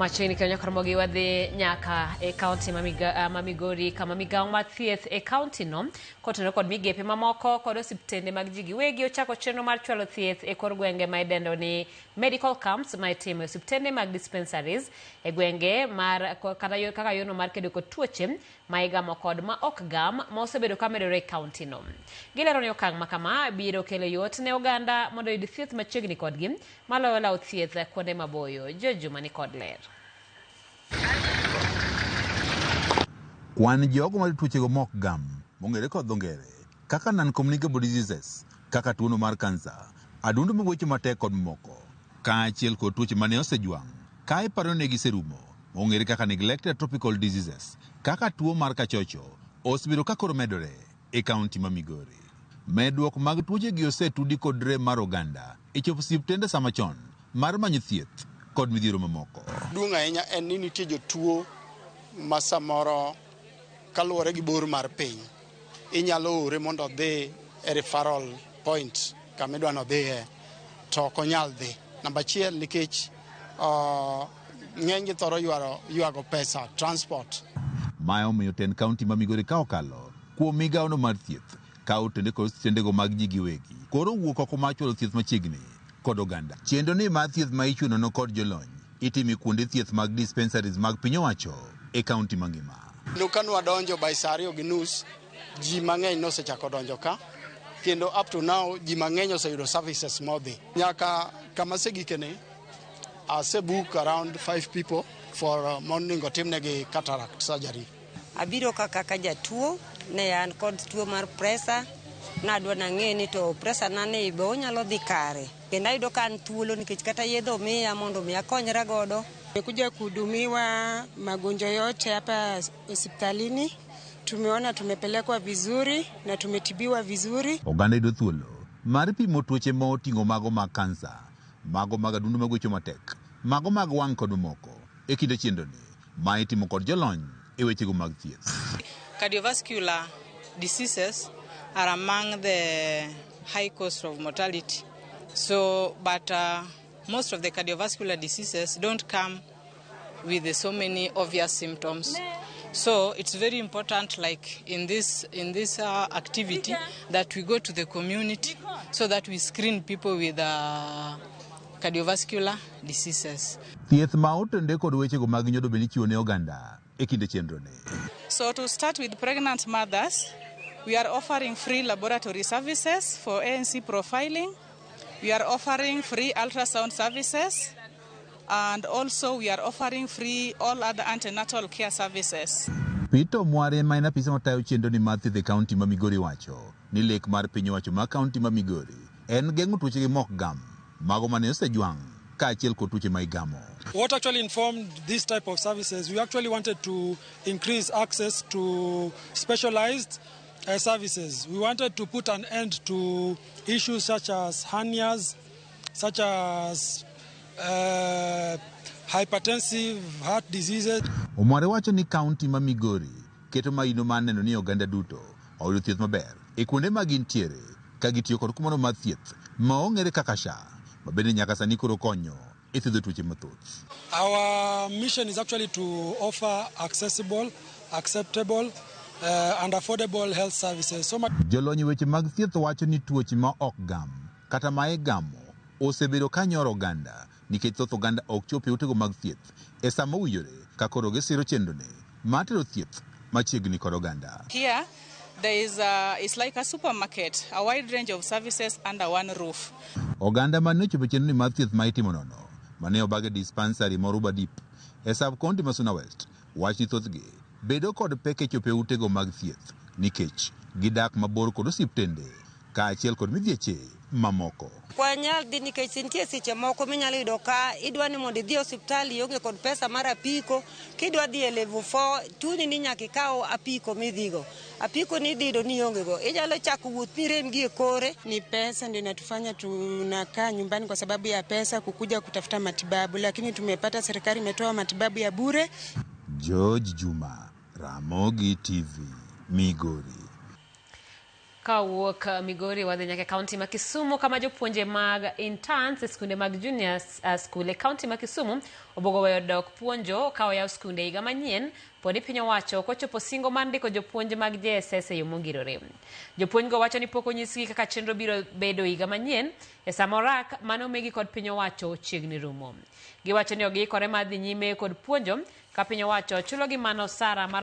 Machiegni kanyo karamogi wadhi nyaka e kaunti ma Migori kama migawo mar thieth e kaunti no kotenore kod migepe mamoko kod osiptende mag ji giwegi ochako chenro mar chwalo thieth e kor gwenge ma idendo ni medical camps ma itimo e osiptende mag dispensaries e gwenge mar kata yo, kaka yono mar kedo kod tuoche ma igamo kod ma ok gam ma osebedo ka medore e kaunti no. Gilero ni okang' ma kama biro kelo yot ne oganda mondo oyud thieth machiegni kodgi maloyo lawo thieth kuonde maboyo. George Juma ni kod ler. Kwan jogo ma tuochego mok gam mong'ere kod dho ngere kaka non-communicable diseases kaka tuono mar kansa, adundo magwecho matek kod mamoko, kaachiel kod tuoche mane osejwang' ka iparo ni giserumo mong'ere kaka neglected tropical diseases kaka tuo mar kachocho osebedo ka koro medore e kaunti ma Migori. Medruok mag tuoche gi osetudi kod rem mar oganda e chopo osiptende sama chon mar manyo thieth kod midhiero mamoko. Duong' ahinya en ni nitie jotuo ma samoro kaluwore gi bor mar piny inyalo ore mondo odhi e referral point kama idwa nodhiye to ok onyal dhi. Namba achiel nikech ng'eny gi thoro ywago pesa transport. Mae omiyo tend kaunti ma Migori ka okalo kuom migawono mar thieth ka otende kod osiptendego mag ji giwegi koro wuok oko mar chwalo thieth machiegni kod oganda. Chenro ni mar thieth ma ichiwo nono kod jolony itimo e kuonde thieth mag dispensaries mag piny owacho e kaunti mangima. Kendo ka nwadonjo by saa 2:30 ji mang'eny nosechako donjo ka kendo up to now ji mang'eny oseyudo services modhi. Nyaka kama asegikeni asebook around 5 people for monego timnegi cataract surgery. Abiro ka kaka jatuo, ne an kod tuo mar pressure, nadwa nang'e ni to pressure na ni be onyalo dhi kare. Kendo ayudo ka an thuolo nikech kata yedhe omiya mondo mi akonyra godo. Tumekuja kuhudumiwa magonjwa yote hapa hospitalini. Tumeona tumepelekwa vizuri na tumetibiwa vizuri. Oganda yudo thuolo mar pimo tuoche ma oting'o mago mag kansa, mago mag adundo magwecho matek, mago mag wang' kod mamoko e kinde chenroni ma itimo kod jolony e wechego mag thieth. Cardiovascular diseases are among the high cost of mortality. But most of the cardiovascular diseases don't come with so many obvious symptoms. So it's very important, like in this activity, that we go to the community so that we screen people with cardiovascular diseases. Thieth ma otende kod wechego mag nyodo bende ichiwo ne oganda e kinde chenroni. So to start with pregnant mothers, we are offering free laboratory services for ANC profiling. We are offering free ultrasound services. And also we are offering free all other antenatal care services. Peter Mware ma en apisa matayo chenroni mar thieth e kaunti ma Migori wacho ni lek mar piny owacho mar kaunti ma Migori en geng'o tuoche gi mok gam mago mane osejwang' kaachiel kod tuoche ma igamo. What actually informed this type of services, we actually wanted to increase access to specialized services. We wanted to put an end to issues such as hernias, such as hypertensive heart diseases. Omware wacho ni kaunti ma Migori keto maino mar neno ni oganda duto oyudo thieth maber e kuonde ma gintiere ka gitiyo kod kumoro mar thieth ma ong'ere kaka SHA ma bende nyaka sani koro konyo e thiedho tuoche mathoth. Our mission is actually to offer accessible, acceptable, and affordable health services. So much Jolony e weche mag thieth wacho ni tuoche ma ok gam kata ma igamo osebedo ka nyoro oganda nikech thoth oganda ok chop e utego mag thieth e sama owinjore ka koro gisiro chenroni mar tero thieth machiegni kod oganda. Here, it's like a supermarket, a wide range of services under one roof. Oganda mane ochopo e chenroni mar thieth ma itimo nono mane obag e dispensary ma Oruba Deep e sub county ma Suna West wach ni thothgi bedo kod pek e chopo e utego mag thieth nikech gidak mabor kod osiptende kaachiel kod midhieche mamoko. Wanyal dhi nikech nitie seche moko minyalo yudo ka idwa ni mondo idhi e osiptal ionge kod pesa mar apiko kidwa dhi e level 4 chuni ni nyaka ikaw apiko midhigo apiko ni idhi yudo ni ionge go inyalo chako wuoth mirem gi e kore. Ni pesa ndio inatufanya tunakaa nyumbani kwa sababu ya pesa kukuja kutafuta matibabu, lakini tumepata serikali imetoa matibabu ya bure. George Juma, Ramogi TV, Migori. Kawuok Migori wadhi nyaka e kaunti ma Kisumu, kama jopuonje mag interns e skunde mag junior school e kaunti ma Kisumu obuogo weyo dok puonjo ka oyaw skunde higa manyien pod piny owacho ok ochopo singo mar ndiko jopuonj mag JSS e yo mongirore. Jopuonjgo wacho ni pok onyisgi kaka chenro biro bedo higa manyien e sama orak mane omigi kod piny owacho chiegni rumo. Giwacho ni ok giikore mar dhi nyime kod puonjo ka piny owacho chulogi mana osara mar